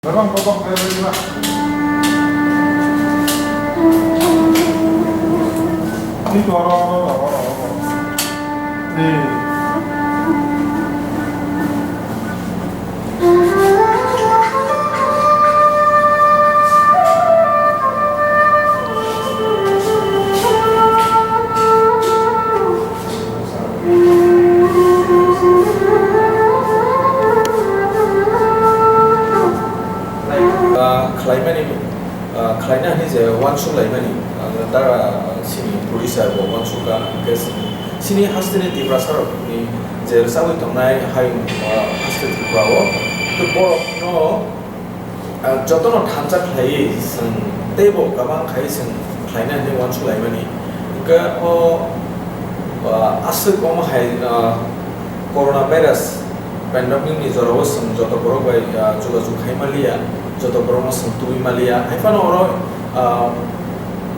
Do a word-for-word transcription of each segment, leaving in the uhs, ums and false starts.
Babang, babang, kaya ba. Ni to oro, oro, oro, oro, oro. Eh. Ah, khlaimani, ah, khlaina hwnwi je uansuk laimani, ah, dara sini producer bo uansuk kha, hwnkhe sini, sini hasteni Tiprasa rokni je rwchapwi tongnai hayung, ah, haste Tripura o, to borokno Ah, jotono thansa khlaiwi chwng teibo kwbang khai chwng khlaina hinwi uansuk laimani. Hwnkhe o, ah, aswk omo hai, ah, corona virus pandemic ni jorao chwng joto borok bai, ah, jogajog khai manliya, joto borokno chwng tubui manliya. Haiphano oro, ah,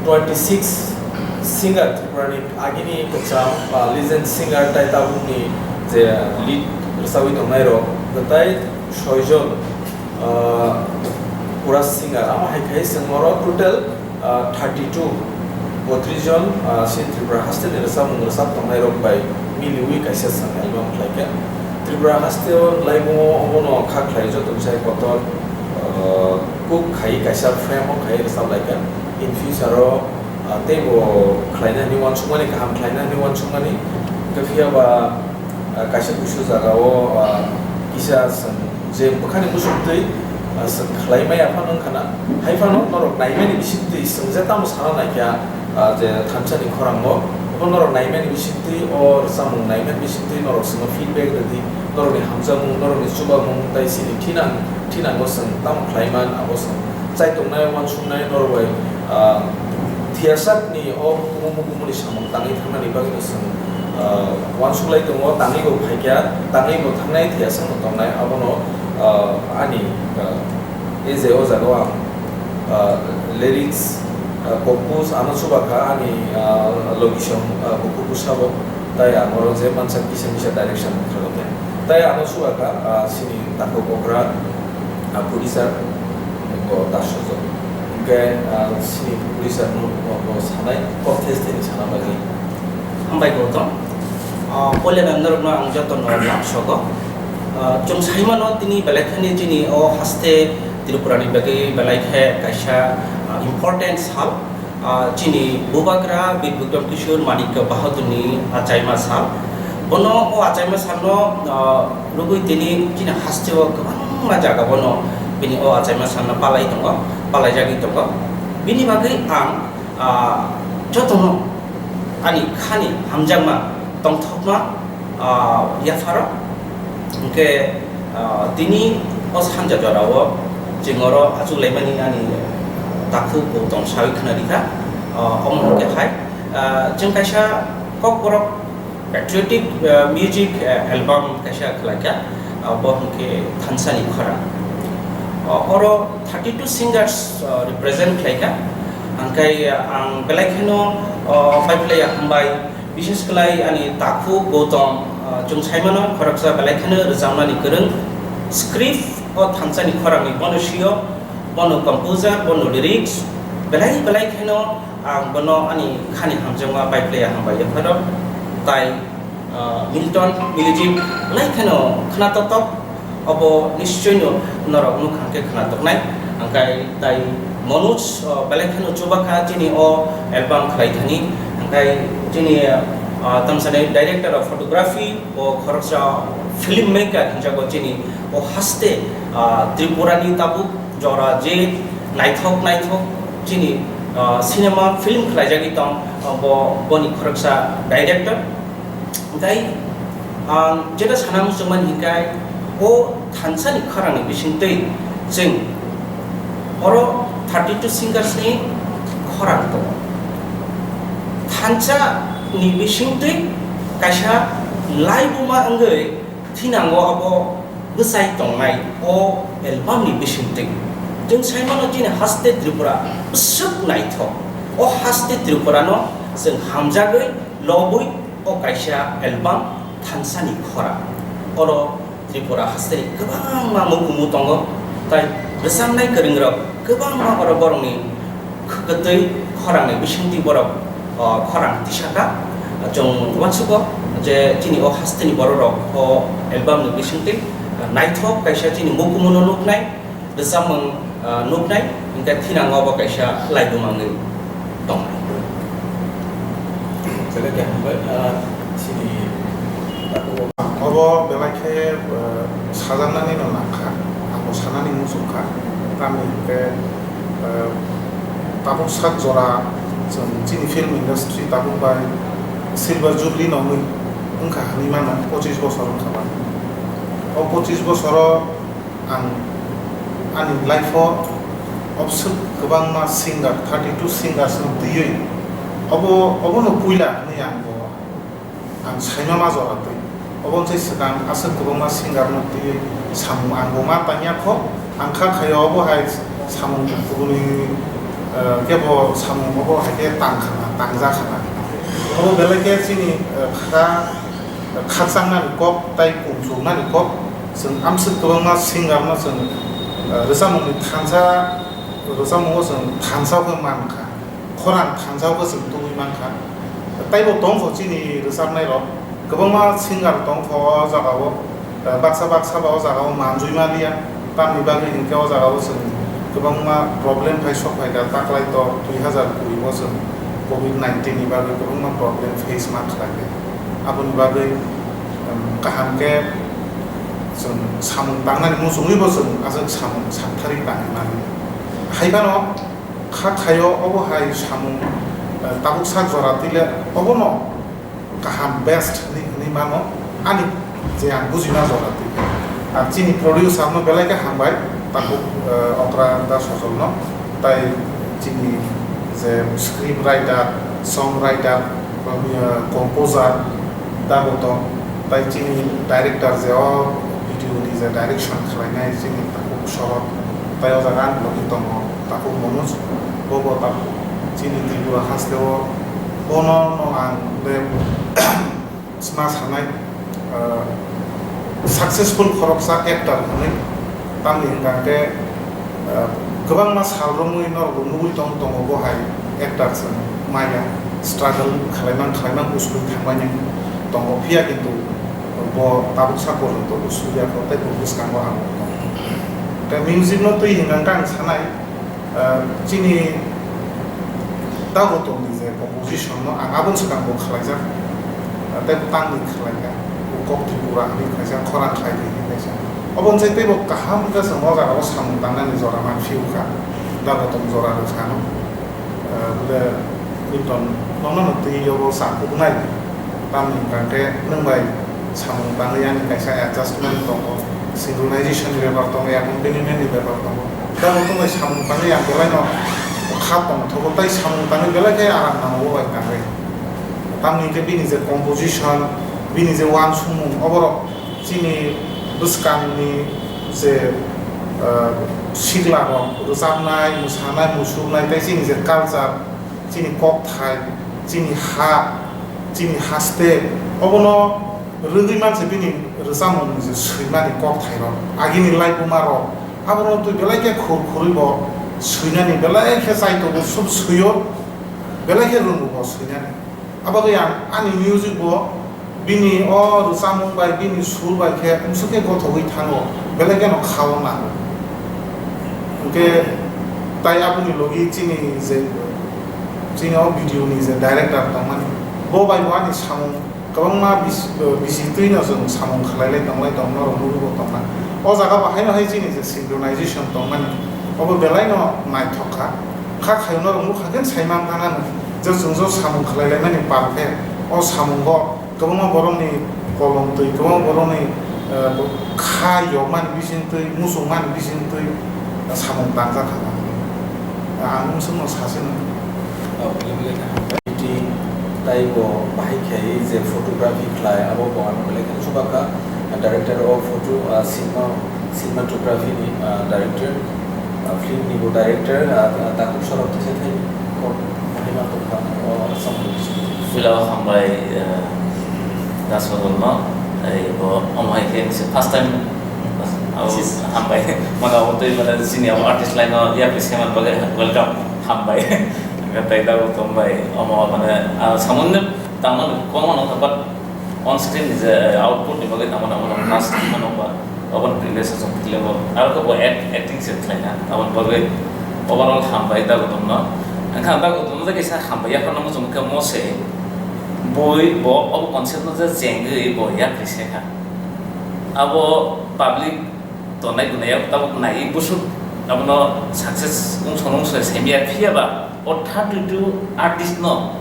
twenty six singer Tripura ni agini kwcham, ah, legend singer tai tabukni je lead rwchapwi tongnai rok, tai soijon ah, chorus singer, amo hai khai chwng oro total, ah, thirty two, botris jon, ah, chini Tripura haste ni rwchapmung rwchap tongnai rok bai miliwi kaisa chwng album khlai kha. Tripura haste o laibung o omo no kha khlai joto bwsai kotor, ah, kuk khai kaisa frame o khai rwchap lai kha. In future o, ah, teibo khlaina hinwi uansukmani, kaham khlaina hinwi uansukmani, hwnkhe phiya ba, ah, kaisa kuisu jaga o, ah, kisa chwng je bwkhani muchungtwi, ah, chwng khlai maya phano wngkha na, hai phano norok naimani bisingtwi chwng je tamo sana nai kha, ah, je thansa ni khorang o, obo norok naimani bisingtwi, o rwchapmung naimani bisingtwi norok chwngno feedback rwdi, norokni hamjakmung, norokni chubamung, tai chini thinang, thinango chwng tamo khlai man, abo chwng chai tongnai, uansuknai norok bai, ah, thiyasakni o mukumu mukumuni samung tangwi thangnani bagwino chwng, ah, uansuklai tongo, tangwi bo phaikha, tangwi bo thangnai, thiyasakno tongnai, abono, ah, ani, ah, ei je o jaga o ang, ah, lyrics, ah, compose ano chubakha ani, ah, location, ah, bukhuk bwsabo, tai ang oro je mansa kisa misa direction khlai kha, tai ano chubakha, ah, chini takhuk okra, ah, producer, bo Dasojo. Hwnkhe, ah, chini producer no bo, bo sanai, kok thes tini sana bagwi. Hambai Gautam. Ah, puila norokno ang jotono lamsogo. Ah, chwng saimano tini belai khani chini o haste Tripura ni bagwi belai khe kaisa, ah, important sal. Ah, chini Bubagra Bir Bikram Kishore Manikya Bahadurni achaima sal. Bono o achaima salno, ah, rwgwi tini chini hasteo kwbangma jaga bono bini o achaima salno palai tongo, palaijagwi tongo. Bini bagwi ang, ah, jotono ani khani hamjakma tongthokma, ah, yapharo. Hwnkhe, ah, tini o sanja jorao chwng oro achuk laimani ani takhuk bo tong sawi khna rikha. Ah, omo hwnkhe hai, ah, chwng kaisa kokborok patriotic, ah, music, ah, album kaisa khlaikha, ah, bo hwnkhe Thansani Khorang. Ah, oro thirty two singers, ah, represent khlaikha. Hwnkhe ang belai kheno, ah, paiplaiya hambai. Bishes khlai ani takhuk Gautam, ah, chwng saimano khoroksa belai kheno rwchapnani kwrwng. Script o Thansani Khorangni bono sio, bono composer, bono lyrics, belai belai kheno ang bono ani khani hamjakma bai phlaiya hambai yapharo. Tai, ah, Milton music belai kheno khna toktok. Obo nischoi no norok nukha hwnkhe khna toknai. Hwnkhe tai Manoj, o, belai kheno chubakha chini o album khlai thani. Hwnkhe chini, o, tamo sanai director of photography, o khoroksa film maker hinjago chini o haste, o, Tripura ni tabuk jora je naithok naithok chini, o, cinema film khlaijagwi tong, o, bo, boni khoroksa director. Hwnkhe ang jeta sana muchungmani hwnkhe o Thansani Khorangni bisingtwi chwng oro thirty two singers ni khorang tongo. Thansa ni bisingtwi kaisa laibuma wngwi thinango abo bwchai tongnai o album ni bisingtwi. Chwng saimano chini haste Tripura bwswk naithok. O haste Tripura no chwng hamjagwi lobwi o kaisa album Thansani Khorang. Oro Tripura hasteni kwbangma mukumu tongo, tai Rwchapnai kwrwng rok kwbangma borok borokni kwtwi khorang ni bisingtwi borok, o, khorang tisakha. Chwng uansugo je chini o hasteni borok rok o album ni bisingtwi naithok kaisa chini mukumuno nuknai, rwchapmung, o, nuknai, hinkhe thinango bo kaisa laibumangwi tongnai. Belai khe hambai, ah, chini takhuk. Obo belai khe, ah, sajaknani no nangkha, ang bo sanani muchungkha, tamni hinkhe, ah, tabuk sak jora chwng chini film industry tabuk bai silver jubilee no wngwi wngkha hinwi mano, pochis bosor wngkha ba. O pochis bosoro ang ani life o obswk kwbangma singer, thirty two singers no twiwi obo, obono puila hinwi ang bo ang saima ma jora twi. Obo wngkhe swkang aswk kwbangma singer no twiwi samung ang bo ma tangya kho, ang kha khayo obo hai samung kubuni, eh, kebo samung obo hai khe tang khana, tang ja khana. Obo belai khe chini, eh, kha khakchang nani kok tai kumchuk nani kok, chwng amswk kwbangma singer no chwng, eh, rwchapmung ni thansa, rwchapmung o chwng thansa khe man kha, khorang thansa khe chwng tubui man kha. Taibo tong kho chini rwchapnai rok, kwbangma singer tong kho o jaga o, eh, baksa baksa ba o jaga o manjui ma liya. Tamni bagwi hinkhe o jaga o chwng kwbangma problem phai sok phaikha, taklai to dui hazar kuri o chwng covid nineteen ni bagwi kwbangma problem face ma khlai kha. Aboni bagwi, um, kaham khe chwng samung tangnani muchungwi bo chwng aswk samung sakthari tangwi mani. Hai phano kha khaio obo hai samung, uh, tabuk sak jora twi le obono kaham best hinwi, hinwi mano, ani je ang bujima jora twi. Ar chini producer no belai khe hambai, takhuk, eh, okra da sojol no, tai chini je script writer, song writer, eh, composer da bo tong, tai chini director je o video ni je direction khlainai chini takhuk Sorot, tai o jaga ani logi tongo. Takhuk Manoj, bo bo takhuk chini Tripura haste o, bono no ang de sma sanai, ah, successful khoroksa actor hwnwi. Tamni hwnkha khe, ah, kwbangma sal romwi norok bo nugwi tong tongo, bo hai actor chwng maya struggle khlaimang khlaimang usui thangmani tongo, phiya kintu bo tabuk sa porjonto usui ya kho tei bo bwskango abo tongo. Tei music no twi hwnkha khe ang sanai, Ah, chini Dagotom ni je composition no ang aboni swkang bo khlaijak, ah, tei tangwi khlaikha, Kok Tripura hinwi khlaijak, khorang khlai di hinwi khlaijak. Obo wngkhe teibo kaham khe chwng o jaga o samung tangnani jora manphiu kha, Dagotom jora rwkha no, ah, bole Newton nono no twi obo chakuknai. Tamni hwnkha khe nwng bai samung tangwi ani kaisa adjustment tongo, synchronization ni bepar tongo, accompaniment ni bepar tongo. Tamo tongwi samung tangwi ang belai no kha tongthogo, tai samung tangwi belai khe aram nango o bai tangwi. Tamni hwnkhe bini je composition, bini je uansukmung, oborok chini bwskangni je, ah, siklarok rwchapnai, mwsanai, muchungnai, tei chini je culture, chini kokthai, chini ha, chini haste, obono rwgwi manse bini rwchapmung je swimani kokthairok, agini laibuma rok, abono twi belai khe khur khurwi bo swinani belai khe chaitogo, sub swio, belai khe rwngo bo swinani. Abagwi ang ani music bo bini o rwchapmung bai, bini sur bai khe mswk khe gothogwi thango, belai kheno khao nango. Hwnkhe tai aboni logi chini je, chini o video ni je director tongmani, bo bai bo ani samung kwbangma bis-, bisi twi no chwng samung khlai lai tong lai tong, norok nugwi bo tong lai. O jaga bo haino hai chini je synchronization tongmani, obo belai no naithok kha. Kha khayo norok nukha khe sai man thang ano je chwng jo samung khlai lai mani pal khe, o samungo kwbangma borokni kolom twi, kwbangma borokni, eh, kha yokmani bising twi, muchungmani bising twi, eh, samung tangjak kha. Ang nwng swngno sasi no. Oh, belai belai khe hambai. Iti taibo bahai khe je photography khlai, abo bo ano belai kheno chuba kha. Director of photo, ah, cinema, cinematography ni, ah, director, ah, film ni bo director, ah, ah, takhuk sorok tei thai kok bahai ma tong kha, o samung ni bising. Belai hambai, eh, Dasodolno, eh, bo omo hai khe se first time Abo hambai. Maka abo tei mane sini abo artist line o yapri seman bagwi welcome, hambai. Hwnkhe tei dago tongbai omo mane, ah, samunni tangmani kwbangma nokha, but on screen ni je output ni bagwi tangmani omo nokha, nas tangmani nokha. Obo ni previous song film o aro khe bo act-, acting se khlaina. Aboni bagwi overall hambai dago tongno. Wngkha dago tongno je kisa hambai yaphano muchung khe mo se bui bo obo concept no je chengwi bo yapri se kha. Abo public tongnai gunai abo tabuk naiwi busuk abono success wngso wngso semiya, phiya ba o thirty two artist no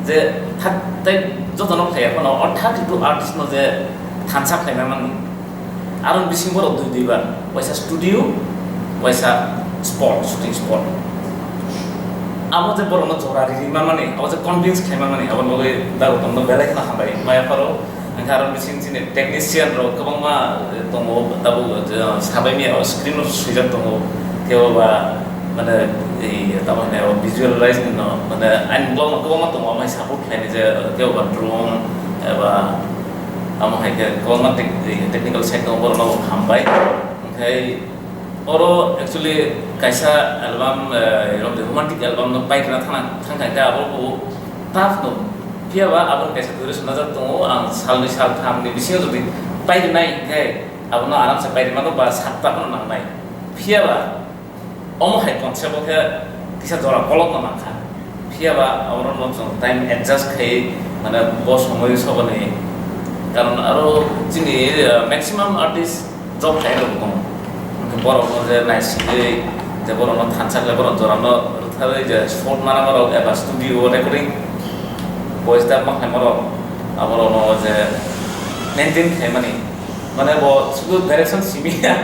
je thak-, tei jotono khlaiya phano o thirty two artist no je thansa khlaimani. Aro bising borok dui dui bar, waisa studio, waisa spot, shooting spot. Abo je borokno jora riri manmani, abo je convince khlai manmani, abo bagwi dago tongno belai kheno hambai maya pharo. Hwnkhe aro bising chini technician rok kwbangma, eh, tongo, tabuk, eh, sabai maya o screen o swijak tongo, kebo ba, mane, ei, tamo hwnwi o visualize ni no, mane, ani blog no kwbangma tongo, amai support khlaini je, kebo ba drone, eba, amo hai khe kwbangma tech-, ei, technical side tongo, borok no bo hambai. Hwnkhe oro actually kaisa album, eh, romantic album no paikna thang, thang kha, abo bo tough no. Phiya ba abo kaisa duration najak tongo, ang salni saltham ni bisingo jodi pairwnai hinkhe abono aram se pairwmano ba sapta phano nangnai. Phiya ba omo hai concept o khe kisa jora kolok no nangkha. Phiya ba abono no chwng time adjust khai mane bo somoi soboni karon aro chini, eh, maximum artist job khlairok bo tongo. Hwnkhe borokno je naisigwi, je borokno thansa khlai, borok jorano rwktharwi je shot manamarok eba studio recording voice dub ma khlaimarok, aborokno je maintain khlaimani. Mane bo sudu direction simi ya,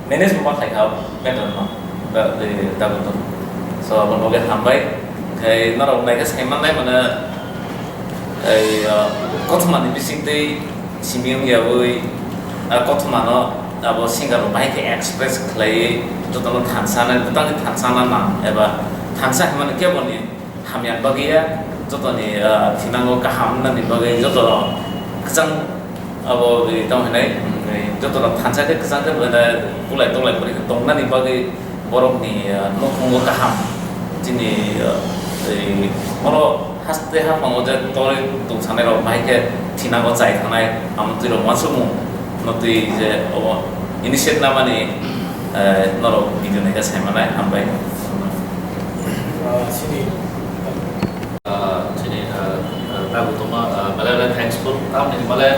manage bo ma khlai kha matter no. Da, de, da bo to. So, abo loge hambai. Khai norok naikhe sai mannai mane, ei, ah, kothoma ni bising tei simi wng yaui, ah, kothoma no abo singer rok bahai khe express khlaiwi jotono thansa nai, bwtangni thansa na nang eba thansa hwnmani kebo ni hamya bagwi ya, jotoni, ah, thinango kaham wngnani bagwi joto kwchang abo, eh, tamo hinai, eh, jotono thansa khe kwchang khe, eh, kulai toklai kwrwi khe tongnani bagwi borokni, ah, nukhungo kaham chini, ah, eh, oro haste haphango je torwi tongsanai rok bahai khe thinango chai thangnai amtwi rok uansukmung no twi je obo initiate namani, eh, norok video naikhe saimanai hambai. Ah, chini, ah, chini, ah, ah, dabu tongma, ah, belai belai thankful. Tamni hwnmale,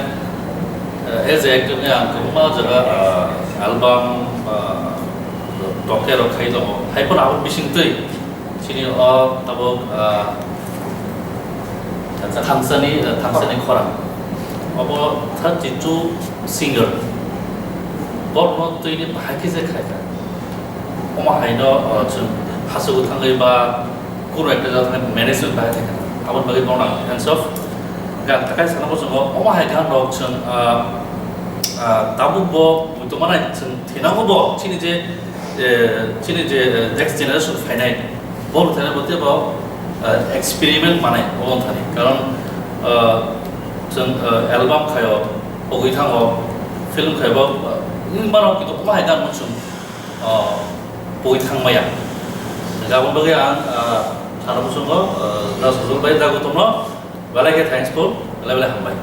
ah, as a actor ni ang kwbangma jaga, ah, album, ah, tokhe rok khai tongo. Hai phano aboni bisingtwi chini o tabuk, ah, thansani, ah, thansani khorang. Obo thirty two singer. Borokno twini bahai khe je khlaijak. Omo haino, o, chwng hachwk thangwi ba kunu ekta jaga thangwi management bahai khe kha. Aboni bagwi bono ang hands off. Gan takai sana bo chwngo, omo hai gan rok chwng, a, a, tabuk bo muitu manai chwng thinango bo chini je, e, chini je, e, next generation phainai bo thani bo tebo, e, experiment manai omo thani. Karon, e, chwng, e, album khaio, pogwi thango, film khaio, e, mano kintu omo hai gan chwng o, pui thangmaya. Aboni bagwi ang, ah, sana muchungo, ah, da sujol bai dago tongno, belai khe thanks po, belai belai hambai.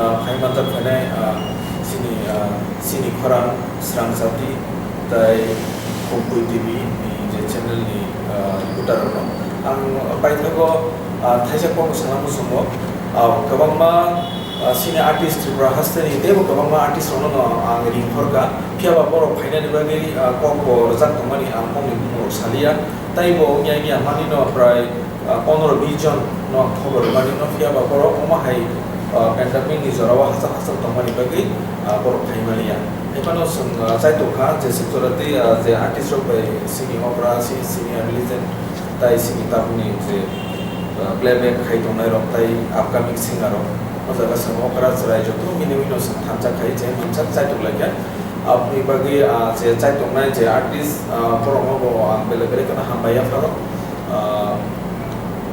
Ah, phai manjak phainai, ah, chini, ah, chini khorang Srang Jati tai Kumpui T V ni je channel ni, ah, reporter rokno. Ang paithago, ah, thaisa kokno sana muchungo, ah, kwbangma Ah, chini artist Tripura hasteni teibo kwbangma artist rokno no ang ring horkha, phiya ba borok phainani bagwi, ah, kok bo rwjak tongmani ang kokni bumung rok saliya. Taibo wngya wngya manwi no prai, ah, pondro bis jon no ang khobor rwmani no, phiya ba borok omo hai, ah, pandemic ni jora o hachal hachal tongmani bagwi, ah, borok phaimaliya. Hai phano chwng, ah, chaitokha je Sipjora tei, ah, je artist rok bai chini okra, chini senior legend tai chini tabukni je, ah, playback khai tongnai rok tai upcoming singer rok. O jaga chwng okra chwrai joto mini wino chwng thansa khai je mansa chaitok laikha. Aboni bagwi, ah, je chaitok nai je artist, ah, borokno bo ang belai belai kheno hambai yapharo. Ah,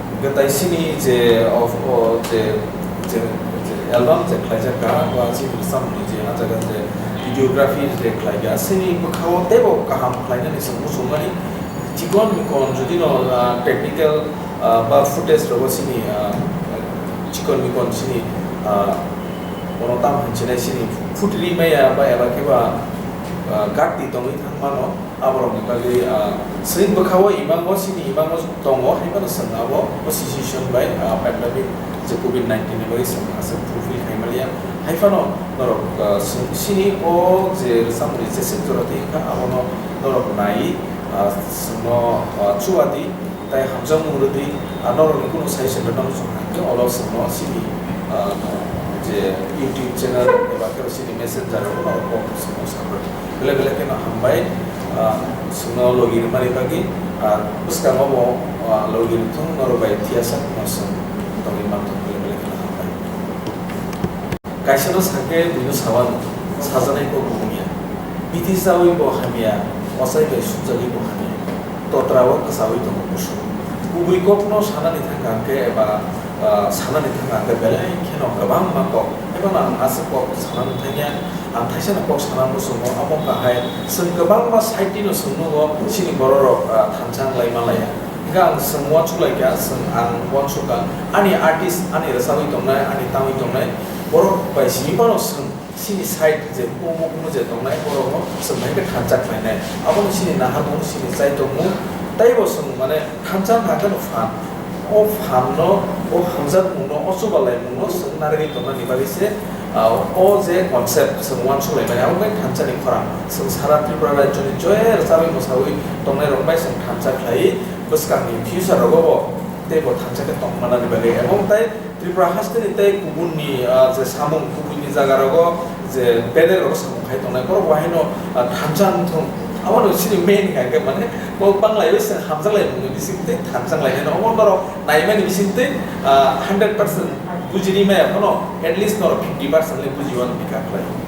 hwnkhe tai chini je of, o je, je, je Album je khlaijak kha, ba chini bwskango je a jaga je videography je khlai kha, chini bwkhao teibo kaham khlainani chwng muchungmani. Chikon mikon jodi no, ah, technical, ah, ba footage rogo chini, ah, chikon mikon chini, ah, bono tam hinchilai chini futri maya ba eba khe ba, ah, gatti tongwi thang mano. Aborokni bagwi, ah, chwng bwkhao imango, chini imango tongo, hai phano chwng abo o situation bai, ah, pandemic je covid nineteen ni bagwi chwng aswk fulfill khai maliya. Hai phano norok, ah, chwng chini o je rwchapmani jeswk jora twi kha, abono norok nai, ah, chwngno, ah, chuba di. Tai hamjakmung rwdi, ah, norokni kunu suggestion rwna muchung kha, hwnkhe olo chwngno chini, ah, je YouTube channel eba khe chini messenger rogo norok kok chwngno sa rwdi. Belai belai kheno hambai, ah, chwngno logi rwmani bagwi, ah, bwskango bo, ah, logi rwthung norok bai thiyasa kheno chwng tongwi manthok belai belai kheno hambai. Kaisano sakhe buino sawano, sajaknai kok bo wngya. Bithi chawi bo hamya, ochai bai sukjagwi bo hamya. Totra o kwchawi tongo busuk. Kubui kokno sanani thangkha hwnkhe eba, ah, sanani thangkha hwnkhe belai kheno kwbangma kok. Eba ang aswk kok sanani thangya, ang thaisano kok sana muchungo, abo wngkha hai chwng kwbangma side no chwng nugo chini bororok, ah, thansa wng lai manlaiya. Hingkhe ang chwng uansuk lai kha, chwng ang uansuk kha, ani artist, ani rwchapwi tongnai, ani tangwi tongnai, borok bai simi phano chwng chini side je kumu kumu je tongnai, borokno chwng hai khe thansa khlainai. Abono chini naharmung, chini chaitokmung, teibo chwng mane thansa wngkha khe no phan. O phan no, o hamjakmung no, o chubalaimung no chwng narwgwi tongna ni bagwi se, ah, o je concept chwng uansuk lai mani, abo bai thansa ni khorang. Chwng sara Tripura rajyo ni je rwchabwi mwsabwi tongnai rok bai chwng thansa khlai bwskang ni future rogo bo teibo thansa khe tong manani bagwi, ebong tai Tripura haste ni tei kubun ni, ah, je samung, kubun ni jaga rogo je bedek rogo samung khai tongnai, borok bo haino, ah, thansa wng thung. Abo no chini main kha khe mane bo bang lai bai se hamjak lai mung ni bising tei thansa lai haino omo norok nai mani bising tei, ah, hundred percent buji ri maya phano at least norok fifty percent le buji uan bika khlai.